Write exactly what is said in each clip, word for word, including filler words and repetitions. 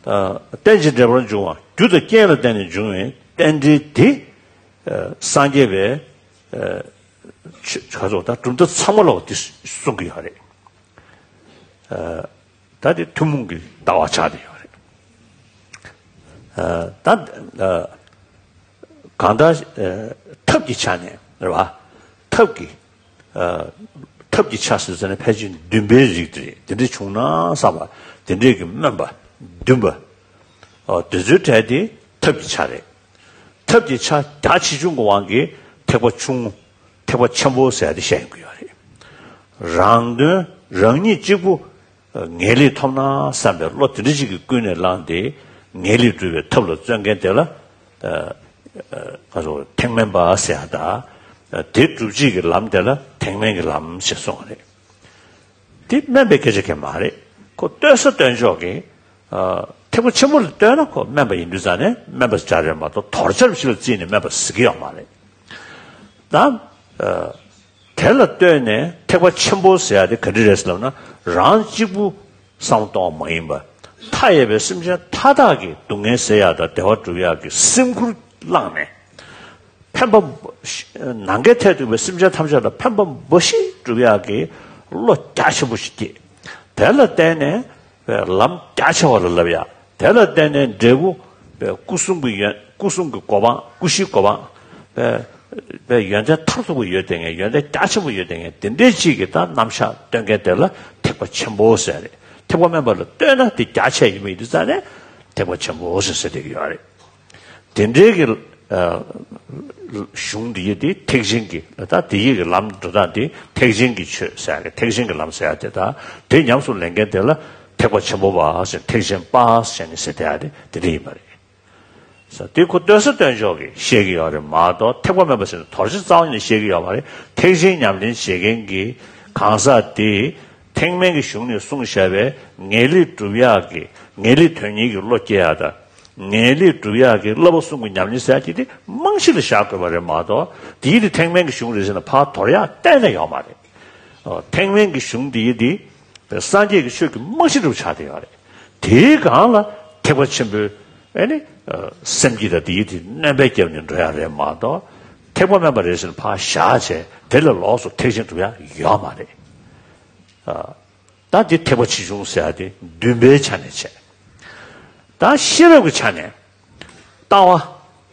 རྟེན་ཅིང་འབྲེལ་པར་འབྱུང་བ་རྒྱུ་དང་རྐྱེན་ལ་བརྟེན་ནས་འབྱུང་བའི་རྟེན་འབྲེལ་དེ། སངས་རྒྱས་པའི་ག་ཚོད་ད་གྲུབ་མཐའ་ཚང་མ་ལ་དེ་གསུང་གི་ཡོད་རེད། ད་དེ་ཐུན་མོང་གི་ལྟ་བ་ཆགས་བསྡད་ཡོད་རེད། ད་གང་ལྟར་ཐབས་ཀྱི་ཆ་ནས་རེད་བ། ཐབས་ཀྱི་ཐབས་ཀྱི་ཆ་ཟེར་ཟེར་ན་ཕལ་ཆེར་འདུན་པའི་རིགས་དེ་རེད། དེ་འདྲ་བྱུང་ན་བསམ་པ་དེ་འདྲས་ཀྱི་སྨོན་པ་འདུན་པ། དེ་ཚོའི་གྲས་དེ་ཐབས་ཀྱི་ཆ་རེད། ཐབས་ཀྱི་ཆ་རྒྱ་ཆེ་ཆུང་གི་དབང་གིས་ཐེག་པ་ཆུང་ངུ་ཐེག་པ་ཆེན་པོ་ཟེར་ཡ་དེ་བཤད་ཡོང་གི་ཡོད་རེད། རང་དོན་རང་ཉིད་གཅིག་པུ་ངེས་ལེགས་ཐོབ་ན་བསམ་པའི་བློ་དེ་འདྲ་ཅིག་གིས་ཀུན་ནས་བསླངས་ཏེ་ངེས་ལེགས་སྒྲུབ་པའི་ཐབས་ལ་བརྩོན་མཁན་དེ་ལ་ཁ་སོ་ཐེག་དམན་པ་ཟེར་ཡ་ད། དེ་སྒྲུབ་བྱེད་ཀྱི་ལམ་དེ་ལ་ཐེག་དམན་གྱི་ལམ་ཞེས་གསུངས་པ་རེད། དེ་དམན་པའི་སྐད་ཆ་གང་མ་རེད། ཁོ་ལྟོས་ས་ལྟོས་འཇོག་གིས། ཐེག་པ་ཆེན་པོ་ལ་ལྟོས་ན་ཁོ་དམན་པ་ཡིན་དུས་ཙང་ནས་དམན་པ་ཟེར་རེད་མ་གཏོགས་དོར་བྱ་ཞིག་ལ་བརྩིས་ནས་དམན་པ་ཟེར་གྱི་ཡོད་མ་རེད། ད། དེ་ལ་ལྟོས་ནས་ཐེག་པ་ཆེན་པོ་ཟེར་ཡ་དེ་ག་འདྲ་རེད་ཟེར་ལབ་ན་རང་གཅིག་པུ་བསམ་བློ་གཏོང་བ་མ་ཡིན་པར་མཐའ་ཡས་པའི་སེམས་ཅན་མཐའ་དག་གི་སྡུག་བསྔལ་སེལ་ཡ་དང་བདེ་བ་སྒྲུབ་ཡ་གི་སེམས་ཁུར་བླངས་ནས། ཕན་པ་ནམ་མཁའི་མཐས་གཏུགས་པའི་སེམས་ཅན་ཐམས་ཅད་ལ་ཕན་པ་འབའ་ཞིག་སྒྲུབ་ཡག་གི་བློ་རྒྱ་ཆེན་པོ་ཞིག་སྐྱེས། དེ་ལ་བརྟེན་ནས་ལམ་རྒྱ་ཆེ་བ་ལ་བསླབ་ཡག་དེ་ལ་བརྟེན་ནས་འབྲས་བུ་སྐུ་གསུམ་གྱི་ཡོན་སྐུ་གསུམ་གྱི་གོ་འཕང་སྐུ་བཞིའི་གོ་འཕང་ཡོན་ཏན་མཐར་ཐུག་པ་ཡོད་དེ་ངས་ཡོན་ཏན་རྒྱ་ཆེན་པོ་ཡོད་དེ་ངས་དེ་འདྲའི་ཅིག་གི་ད་རྣམ་གཞག་སྟོན་མཁན་དེ་ལ་ཐེག་པ་ཆེན་པོ་ཟེར་རེད། ཐེག་པ་དམན་པ་ལ་ལྟོས་ན་དེ་རྒྱ་ཆེ་ཡིན་པ་ཡིན་དུས་ཙང་ནས་ཐེག་པ་ཆེན་པོ་ཟེར་ཟེར་བསྡད་ཀྱི་ཡོད་རེད། དེ་འདྲའི་གི་གཞུང་འདི་ཡི་དེ་ཐེག་ཆེན་གྱི་ད་དེ་ཡི་གི་ལམ་འགྲོ་སྟངས་དེ་ཐེག་ཆེན་གྱི་ཆོས་ཟེར་ཡ་གི་ཐེག་ཆེན་གྱི་ལམ་ཟེར་ཡ་དེ་ད་དེ་ཉམས་སུ་ལེན་མཁན་དེ་ལ་ཐེག་པ་ཆེན་པོ་པ་ཟེར་ཐེག་ཆེན་པ་ཟེར་ནས་ཟེར་བསྡད་ཡ་དེ་དེ་འདྲ་ཡིན་པ་རེད། ས་དེ་ཁོ་ལྟོས་ས་ལྟོས་འཇོག་གིས་བཤད་ཀྱི་ཡོད་རེད་མ་གཏོགས་ཐེག་པ་དམན་པ་ཟེར་ནས་དོར་བྱ་རྩ་བ་ཉིད་ནས་བཤད་ཀྱི་ཡོད་མ་རེད། ཐེག་ཆེན་ཉམས་ལེན་བྱེད་མཁན་གྱི་གང་ཟག་དེ་ཐེག་དམན་གྱི་གཞུང་ནས་གསུངས་བཞག་པའི་ངེས་ལེགས་སྒྲུབ་ཡག་གི་ངེས་ལེགས་དོན་གཉེར་གྱི་བློ་སྐྱེ་ཡག་དང་། ངེས་ལེགས་སྒྲུབ་ཡག་གི་བསླབ་པ་གསུམ་གྱི་ཉམས་ལེན་ཟེར་ཡག་དེ་རྨང་གཞི་ལ་བཞག་དགོས་པ་རེད་མ་གཏོགས་དེའི་དེ་ཐེག་དམན་གྱི་གཞུང་རེད་ཟེར་ན་ཕར་དོར་ཡག་གཏན་ནས་ཡོད་མ་རེད། ཨོ། ཐེག་དམན་གྱི་གཞུང་དེའི་དེ་སངས་རྒྱས་ཀྱི་ཆོས་ཀྱི་རྨང་གཞི་འདྲ་བོ་ཆགས་བསྡད་ཡོད་རེད། དེའི་སྒང་ལ་ཐེག་པ་ཆེན་པོའི་ཨེ་ནི་སེམས་བསྐྱེད་དང་དེའི་དེ་སྣོན་པ་བརྒྱབ་ནས་འགྲོ་ཡག་རེད་མ་གཏོགས་ཐེག་པ་དམན་པ་རེད་ཟེར་ན་ཕར་བཞག་བྱས་དེ་ལས་ལོགས་སུ་ཐེག་ཆེན་སྒྲུབ་ཡག་ཡོད་མ་རེད། ཨ། ད་འདི་ཐེག་པ་ཆེ་ཆུང་ཟེར་ཡ་དེ་འདུན་པའི་ཆ་ནས་བྱས། ད་ཤེས་རབ་ཀྱི་ཆ་ནས་ལྟ་བ།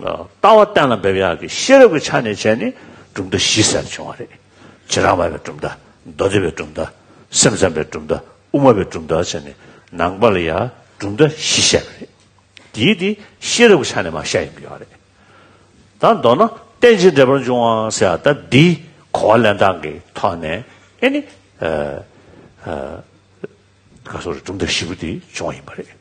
ལྟ་བ་གཏན་ལ་འབེབས་ཡག་གི་ཤེས་རབ་ཀྱི་ཆ་ནས་བྱས་ནས་གྲུབ་མཐའ་བཞི་ཟེར་བྱུང་བ་རེད། བྱེ་བྲག་སྨྲ་བའི་གྲུབ་མཐའ། མདོ་སྡེ་པའི་གྲུབ་མཐའ། སེམས་ཙམ་པའི་གྲུབ་མཐའ། དབུ་མ་པའི་གྲུབ་མཐའ་བྱས་ནས་ནང་པ་ལ་ཡང་གྲུབ་མཐའ་བཞི་བཤད་པ་རེད། དེའི་དེ་ཤེས་རབ་ཀྱི་ཆ་ནས་མར་བཤད་ཡོང་གི་ཡོད་རེད། ད་མདོར་ན་རྟེན་ཅིང་འབྲེལ་པར་འབྱུང་བ་ཟེར་ཡ་ད་འདི་གོ་བ་ལེན་སྟངས་ཀྱི་ཐོག་ནས་ཨེ་ནི། ག་སོགས་རེད་གྲུབ་མཐའ་བཞི་པོ་དེ་བྱུང་བ་ཡིན་པ་རེད།